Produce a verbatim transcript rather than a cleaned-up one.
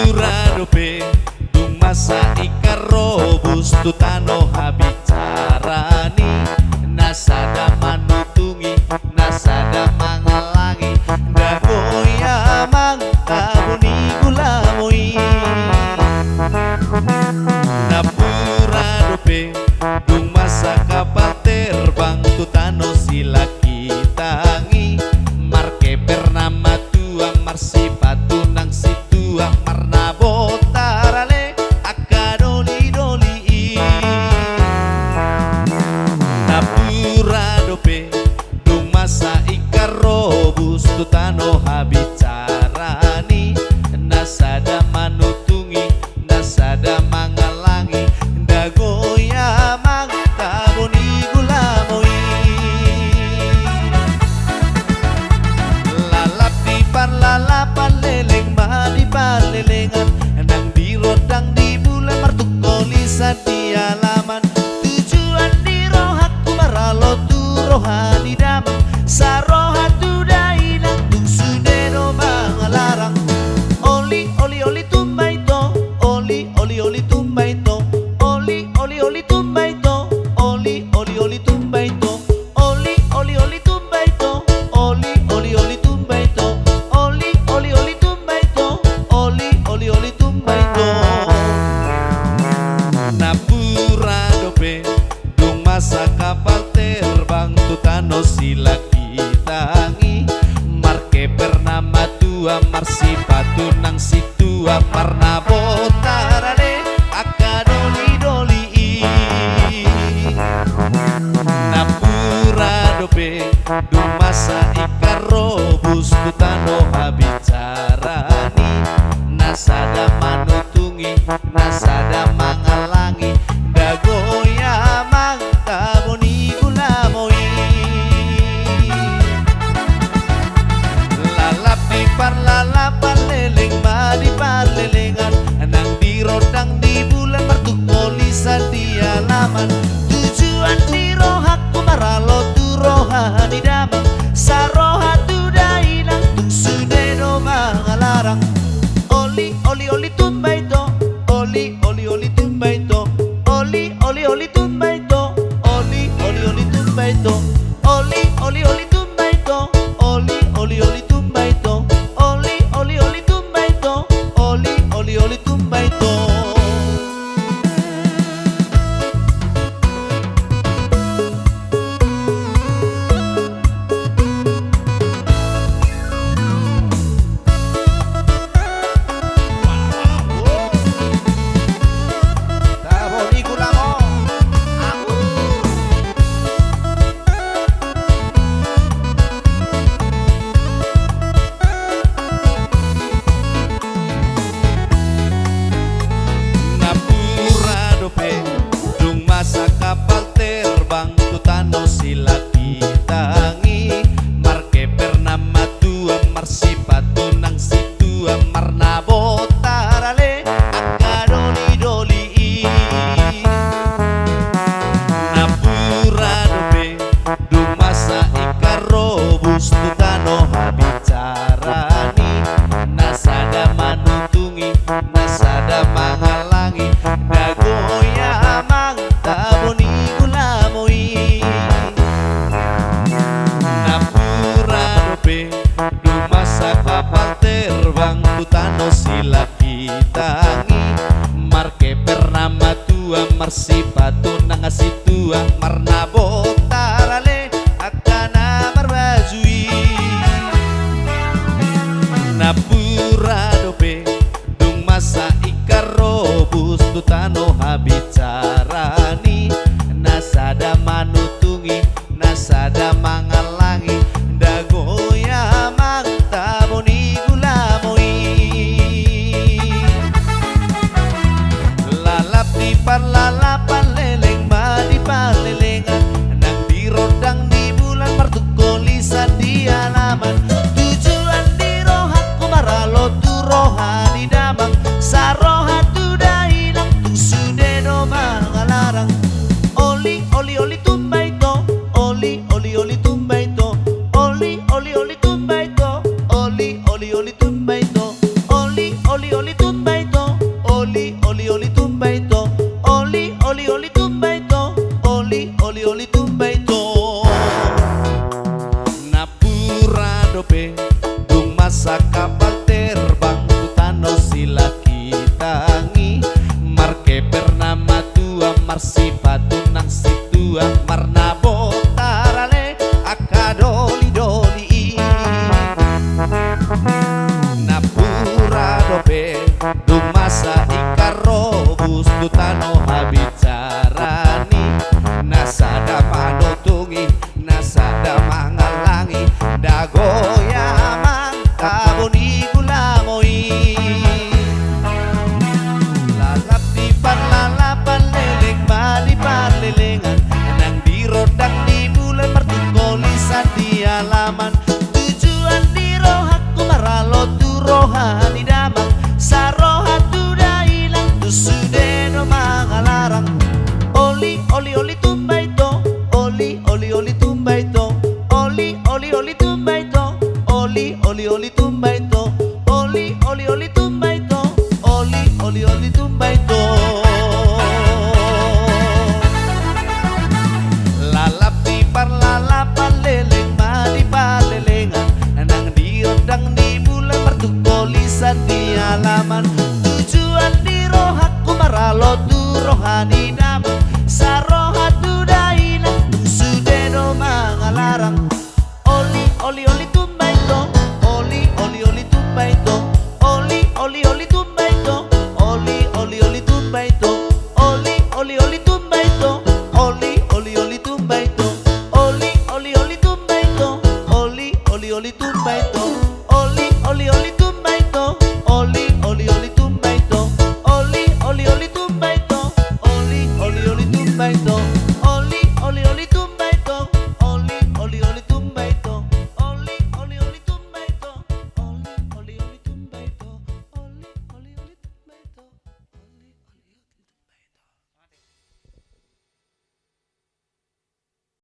Nampuna dope dung masa ingkon robus tu tano habinsaran i, na sada manutungi, na sada mangallangi, nda goya amang tabo ni gulamo i. Nampuna dope dung masa kapal terbang tu tano Silakitangi, markeper na matua, marsipatu nang sintua, marnabotar ale angka doli-doli i. Nampuna dope dung masa ingkon robus tu tano habinsaran i, na sada manutungi, na sada mangallangi, nda goya amang tabo ni gulamo i. Lalap di parlalapan, leleng ma di parlelengan, nang di rondang di bulan, martungkol i sian di alaman. Tujuan ni rohangku maralo tu roha ni damang, saroha tu dainang, tung sude do mangalarang. Oli, oli, oli tumba ito, oli, oli, oli tumba ito, oli, oli, oli tumba ito, oli, oli, oli tumba ito, oli, oli, oli tumba ito, oli, oli, oli tumba ito, oli, oli, oli tumba ito, oli, oli, oli tumba ito. Nampuna dope dung masa kapal terbang tu tano Silakitangi, markeper na matua, marsipatu nang sintua, marnabotar ale angka doli-doli i. Nampuna dope dung masa ingkon robus tu tano habinsaran i, na sada manutungi, na sada mangallangi, nda goya amang tabo ni gulamo i. Lalap di parlalapan, leleng ma di parlelengan, nang di rondang di bulan, martungkol i sian di alaman. Tujuan ni rohangku maralo tu roha ni damang, saroha tu dainang, tung sude do mangalarang. Oli, oli, oli tumba ito, oli, oli, oli tumba ito, oli, oli, oli tumba ito, oli, oli, oli tumba ito, oli, oli, oli tumba ito, oli, oli, oli tumba ito, oli, oli, oli tumba ito, oli, oli, oli tumba ito. Nampuna dope dung masa kapal terbang tu tano Silakitangi, markeper na matua, marsipatu nang sintua, marnabotar ale angka doli-doli i. Nampuna dope dung masa ingkon robus tu tano habinsaran i, na sada manutungi, na sada mangallangi, nda goya amang tabo ni gulamo i. Nampuna dope dung masa kapal terbang tu tano Silakitangi, markeper na matua, marsipatu nang sintua, marnabotar ale angka na marbaju i. Nampuna dope dung masa ingkon robus tu tano habinsaran i, na sada manutungi, na sada mangallangi, nda goya amang tabo ni gulamo i. Lalap di parlalapan, leleng ma di parlelengan, nang Sipatu nang situan marnabot ale angka doli-doli i. Nampuna dope dung masa i, ingkon robus tu tano habisaran i. Na sada manotongi, na sada mangallangi, nda goya amang tabo ni gulamo i. Lalap di parlalapan, leleng ma di parlelengan, nang di rondang ni bulan, martungkol i sian di alaman. Tujuan ni rohangku maralo tu roha ni damang, saroha tu dainang, tu sude do mangalarang. Oli, oli, oli tumba ito, oli, oli, oli tumba ito, oli, oli, oli tumba ito, oli, oli, oli tumba ito, oli, oli, oli tumba ito, oli, oli, oli tumba ito. Lalap di parlalapan, leleng ma di parlelengan, nang di rondang ni bulan, martungkol i sian di alaman. Tujuan ni rohangku maralo tu roha ni